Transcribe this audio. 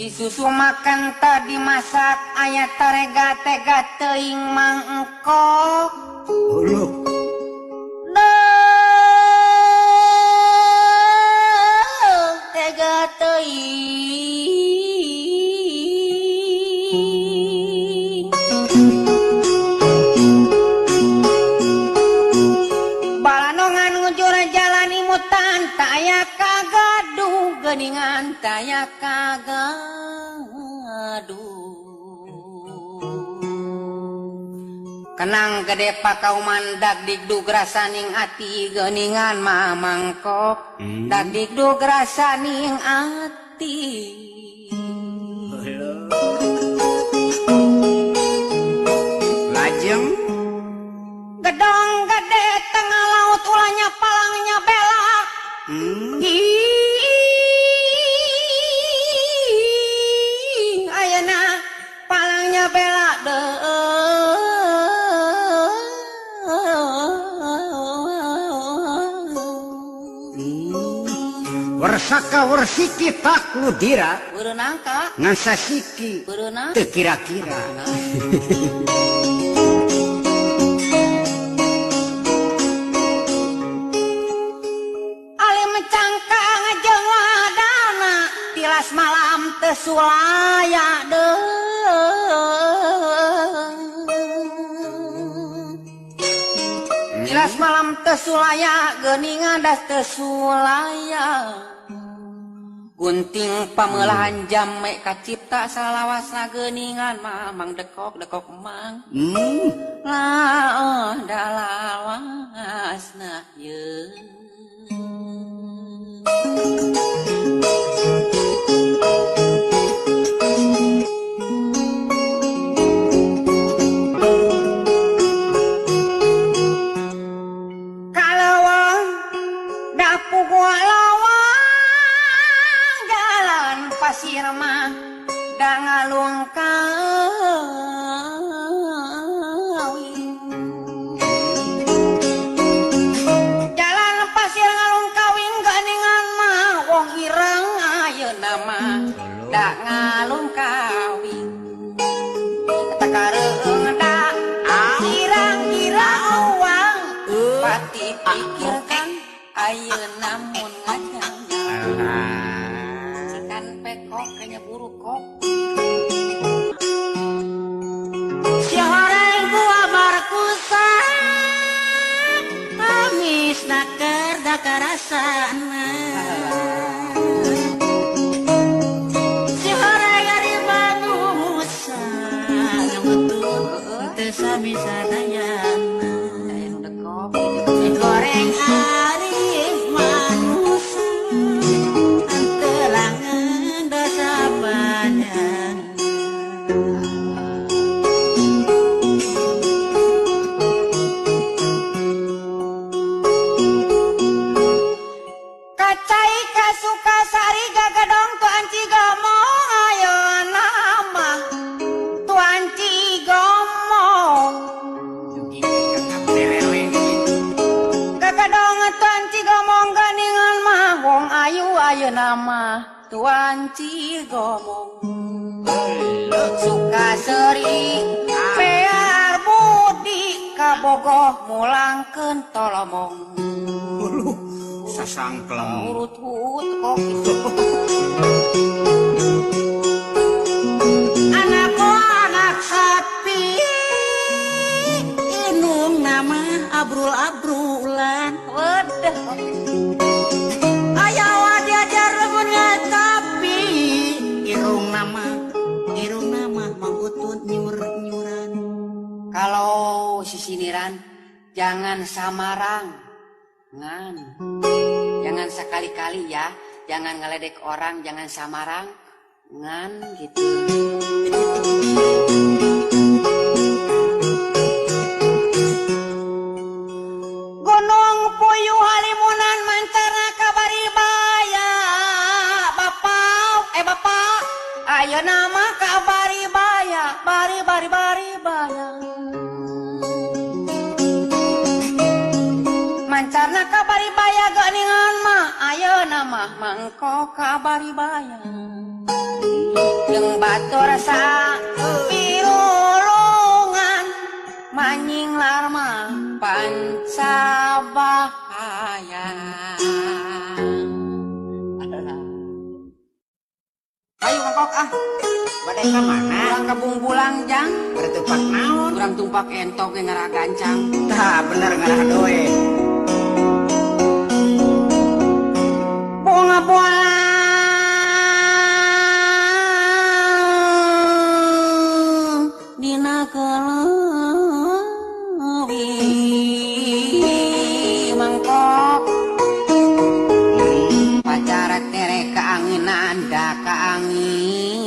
Ci susu makan tadi masak aya tarega tega teuing mangkok. Huluh. Tega teuing. Balanongan ngujur jalan imutan taya kagaduh geuningan taya kagaduh. Kenang gede pakauman dagdikdug rasaning ati geuningan mah mangkok. Dagdikdug rasaning ati. Lajeng gedong gede tengah laut ulahnya palangnya belak. Ayeuna palangnya belak Wersaka wersiki takludira berenang ka ngan sasiki berenang teu kira-kira. Ali mencangkang jeung ladana tilas malam teu sulaya deui. Tilas malam teu sulaya geuningan das teu sulaya. Gunting pamelahan jame kacipta salawasna geuningan mah mang dekok dekok mang. Laoh dalawasna ye. Kalawang dapu gua lawang jalan pasir mah da ngalung kawin. Jalan pasir ngalung kawin geuningan mah wong ireng ayeuna mah da ngalung kawin. Tekareung da irang-irang uang pati pikirkan ayeuna mun ngajang. Cikan pekok kayaknya buruk kok. Si horeng gua markusa amis naker dakarasana. Si horeng ari manusa ngebetul teu sami sadayana. Aya nu dekok. Si goreng ari manusa telangan dosa panjang. Kacai kasukasari gagadong Tuan Cigomong ayeuna mah Tuan Cigomong. Gagadong Tuan Cigomong ganingan mah wong ayu ayeuna mah Tuan Cigomong. Sukaseri pear budi kabogoh mulangkeun tolomong. Sasangkleng. Urut-urut kok gitu. Anak anak sapi inung nama abrul-abrulan. Waduh. Aya wa diajar lamun tapi irung nama mangutun nyur-nyuran. Kalau sisiniran jangan samarang ngan. Jangan sekali-kali ya, jangan ngeledek orang, jangan samarang ngan gitu. Gunung Puyuh halimunan mancarna kabari baya. Bapak, bapak, ayeuna mah kabari baya, bari bari bari baya. Mancarna kabari baya geuningan mah ayeuna mah mangko kabari baya. Jeung batur sa pirulungan manying larma pancabahaya. Ayo mangkok ah. Bade ka mana? Urang ka Bungbulang jang. Bade tumpak naon? Urang tumpak entok ge ngarah gancang. Tah bener ngarah doe. Bunga bola dina keleuwi mangkok. Pacara tere kaanginan da kaanginan.